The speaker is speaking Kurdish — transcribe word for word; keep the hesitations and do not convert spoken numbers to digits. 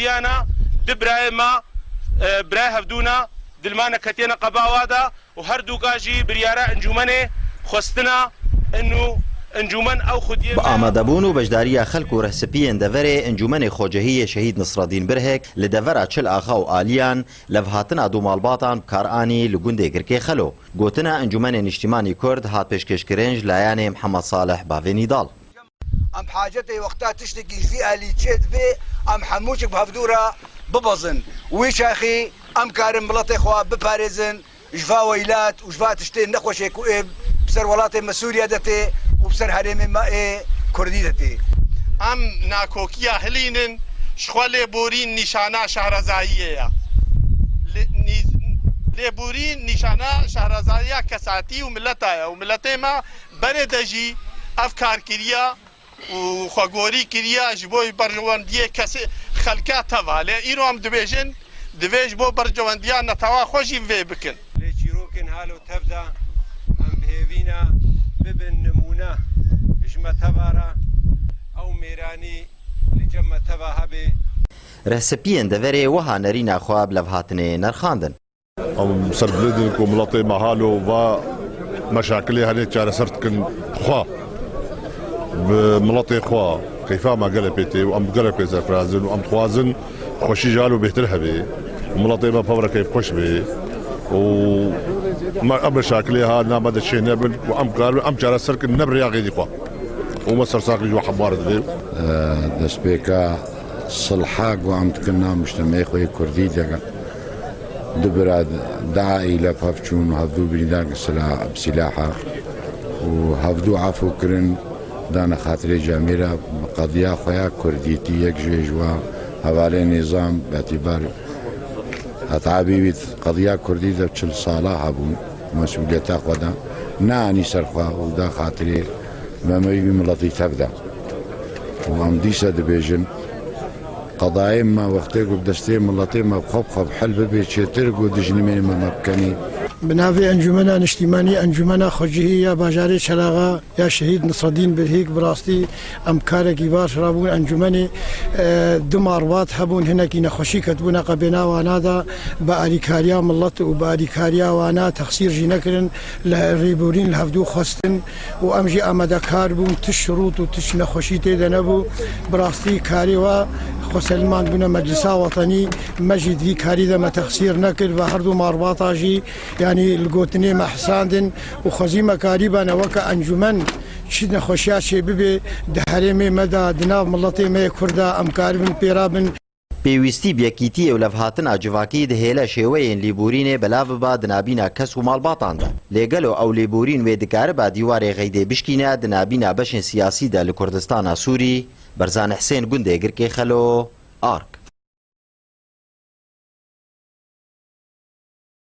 Yana du birayê me, e, birayê hevdû ne, dilmane ketiyene qebawa de û her dûka jî biryara encûmenê xwestina inu encûmen ew xwediyê Bi me amadebûn û beşdariya xelk û rehsipiyên deverê Encûmenê Xwecehiyê Şehîd Nisredîn Birhek li devera Çil Axa û Aliyan levhatina du malbatan bi kar anî li gundê Girkê Xelo. Gotina Encûmenê Niştîmanî Kurd hat pêşkêşkirin ji layanê Mihemed Salih Bavê Nîdal. Em hacetê wexta tiştekî ji vî alî çê dibe, em hemû çik bi hevdû re bibezin. Wî çaxî em karin miletê xwe biparêzin ji va weylat û ji va tiştê nexweşê ku ê bi ser welatê me Sûriye de tê û bi ser herêmê me ê Kurdî de tê. Em nakokiya hilînin, ji xwe lêborîn nîşana şehrezayiyê ye. Lê-, nî-, lêborîn nîşana şehrezayiya kesatî û mileta ye û miletê me berê de jî ev kar kiriye û xwegorî kiriye ji bo berjewendiyê kesê xelka teva. Lê îro em dibêjin, divê ji bo berjewendiya netewa xwe jî vê bikin. Lê çîrokên halo tev de em bi hêvî ne bibin nimûne ji me teva re, ew mêranî li cem me teva hebe. Rehsipiyên deverê wiha nerîna xwe bi levhatinê nerxandin. Em serbilind in ku miletê me halo va meşakilê hene çareser dikin xwe. Bi miletê xwe keyfa me gelek pê tê û em gelek pê serfiraz in û em dixwazin xweşî ji halo bêhtir hebe û miletê me pevre keyfxweş be û me, em meşakilê ha na me de çê nebin û em karin em çareser kin ne bi rêya xêdî xwe û me sersaxî ji we hembar dibe. Destpêka silha ku em dikin na mujtemeyê xwe yê kurdî de. Du bira, du aîle bi hev çûn, hevdû birîndar kirin sila-, bi sîlaha û hevdû efû kirin, dane xatirê camêra bi qediya xwe ya kurdîtî yek ji wê ji wa hevalên nîzam bi îtîbar het'abî wî qediya kurdî de çil sala hebûn, mesûliyeta xwe da, neanî ser xwe û da xatirê me me wî miletî tev da. Û em dîsa dibêjin, Qedayê me wextê ku bi destê miletê me xwe bi xwe bi hel bibe çêtir ku dijminê me me bikenî. Bi navê Encûmena Niştîmanî, Encûmena Xwecihî ya bajarê Çelaxa ya Şehîd Nisredîn Birhîk, bi rastî em karekî baş rabûn. Encûmenê, e, du malbat hebûn, hinekî nexweşî ketibûne qebêna wana de, bi alîkariya milet û bi alîkariya wana texsîr jî nekirin, li rêborîn li hevdû xwestin. û em jî amadekar bûn, tişt şirût û tişt nexweşî tê de nebû. Bi rastî karê we xweselman bûne Meclisa Wetenî, me jî di vî karî de me texsîr nekir ve her du malbata jî, yanî li gotinê me hisandin û xwezî me karî bane weke encûmen çi nexweşiya çê bibe di herêmê me de, di nav miletê me yê Kurd de em karibin pê rabin. Pêwîstî bi yekîtiyê û levhatina civakî dihêle şêweyên lêborînê belav biba di nabîna kes û malbatan de. Lê gelo ew lêborîn wê dikariba dîwarê xeydê bişkîne di nabîna beşên siyasî de li Kurdistana Sûrî? Berzan Hisên, gundê Girkê Xelo, Ark.